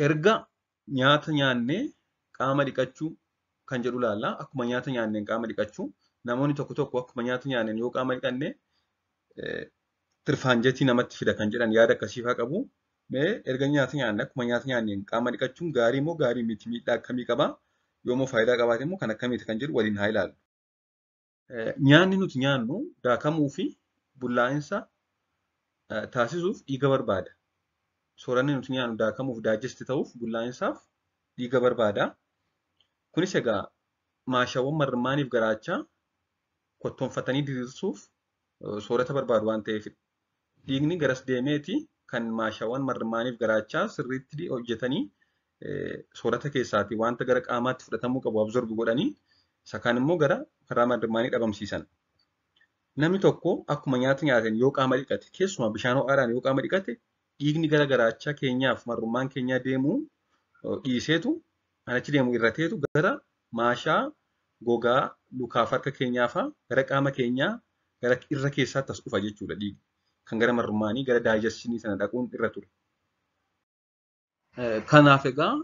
Erga nyaata nyaannee qaama dhiqachuu kan jedhu ilaalla. Akkuma nyaata nyaanneen qaama dhiqachuu namoonni tokko tokko akkuma nyaata nyaanneen yoo qaama dhiqanne tirfaanjetii namatti fida kan jedhan yaada akkasiifaa qabu. Mee erga nyaata nyaanne akkuma nyaata nyaanneen qaama dhiqachuun gaarii moo gaarii miti, miidhaa akkamii qabaa? Yoommoo faayidaa qabaate immoo kan akkamiiti kan jedhu waliin haa ilaallu. Nyaanni nuti nyaannu daakamuu fi bullaa'insa taasisuuf dhiiga barbaada. Sooranni nuti nyaannu daakamuuf, digest ta'uuf, bullaa'insaaf dhiiga barbaada. Kunis egaa maashaawwan marmaaniif garaachaa kottoonfatanii diriirsuuf soorata barbaadu waan ta'eefidha. Dhiigni garas deemeeti kan maashaawwan marmaaniif garaachaa sirriitti hojjetanii soorata keessaatii wanta gara qaamaatti fudhatamuu qabu absorb godhanii isa kaan immoo gara karaa marmaanii dhabamsiisan. Namni tokko akkuma nyaata nyaateen yoo qaama dhiqate, keessumaa bishaan ho'aadhaan yoo qaama dhiqate, dhiigni gara garaachaa keenyaaf marrummaan keenyaa deemuu dhiiseetu kan achi deemu irrateetu gara maashaa gogaa lukaaf harka keenyaa fa'aa gara qaama keenyaa gara irra keessaatti as dhufa jechuudha dhiigni. Kan gara marrummaanii gara daayijeshinii sana dhaquun irra ture. Kanaaf egaa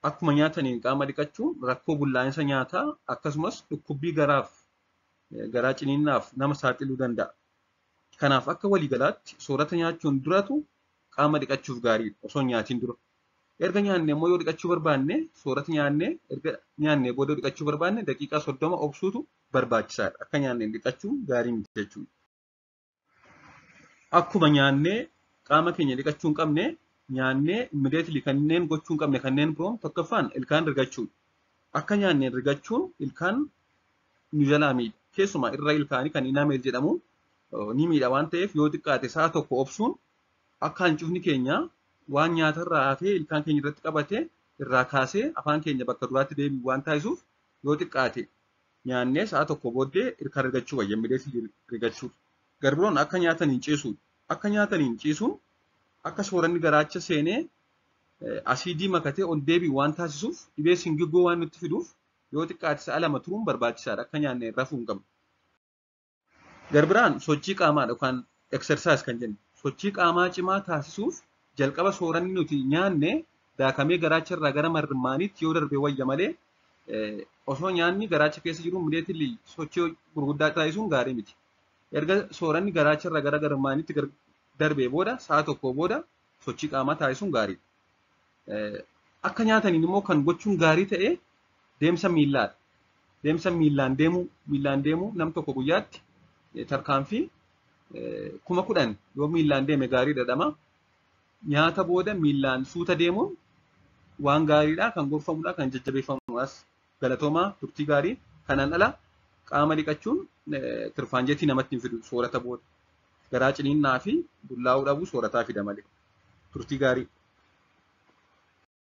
akkuma nyaataniin qaama dhiqachuun rakkoo bullaa'insa nyaataa akkasumas dhukkubbii garaaf garaa ciniinnaaf nama saaxiluu danda'a. Kanaaf akka waliigalaatti soorata nyaachuun duratu qaama dhiqachuuf gaariidha osoo hin nyaatiin dura. Erga nyaanne immoo yoo dhiqachuu barbaanne, soorata nyaannee erga nyaannee booda dhiqachuu barbaanne, daqiiqaa 30 obsuutu barbaachisaadha. Akka nyaanneen dhiqachuun gaarii miti jechuudha. Akkuma nyaannee qaama keenya dhiqachuu hin qabne, nyaannee immediately kanneen gochuu hin qabne kanneen biroon tokkoffaan ilkaan rigachuudha. Akka nyaanneen rigachuun ilkaan nu jalaa miidha. Keessumaa irra ilkaanii kan enamel jedhamu ni miidha waan ta'eef, yoo xiqqaate sa'a tokko obsuun akka hancufni keenya waan nyaatarraa hafee ilkaan keenya irratti qabate irraa kaasee afaan keenya bakka duraatti deebi'u waan taasisuuf, yoo xiqqaate nyaannee sa'a tokko booddee ilkaan rigachuu wayya immediately rigachuu. Garbiroon akka nyaataniin ciisuudha. Akka nyaataniin ciisuun akka sooranni garaacha seenee asiidii makatee ol deebi'u waan taasisuuf, dhibee singiggoo waan nutti fiduuf, yoo xiqqaate sa'a 2 turuun barbaachisaadha. Akka nyaanneen rafuu hin qabnu. Garbiraan sochii qaamaadha yookaan exercise kan jennu. Sochii qaamaa cimaa taasisuuf jalqaba sooranni nuti nyaanne daakamee garaacha irraa gara marmaaniitti yoo darbe wayya malee, osoo nyaanni garaacha keessa jiru immediately sochii gurguddaa taasisuun gaarii miti. Erga sooranni garaacha irraa gara marmaaniitti darbee booda, sa'a tokko booda sochii qaamaa taasisuun gaariidha. Akka nyaataniin immoo kan gochuun gaarii ta'e deemsa miillaadha. Deemsa miillaan deemuu nam tokko guyyaatti tarkaanfii 10,000 yoo miillaan deeme gaarii dhadhama. Nyaata booda miillaan suuta deemuun waan gaariidha, kan gorfamudha, kan jajjabeeffamudhas. Galatoomaa, turtii gaarii. Kanaan ala qaama dhiqachuun tirfaanjetii namatti hin fidu soorata booda. Garaa ciniinnaa fi bullaa'uu dhabuu soorataa fida malee. Turtii gaarii.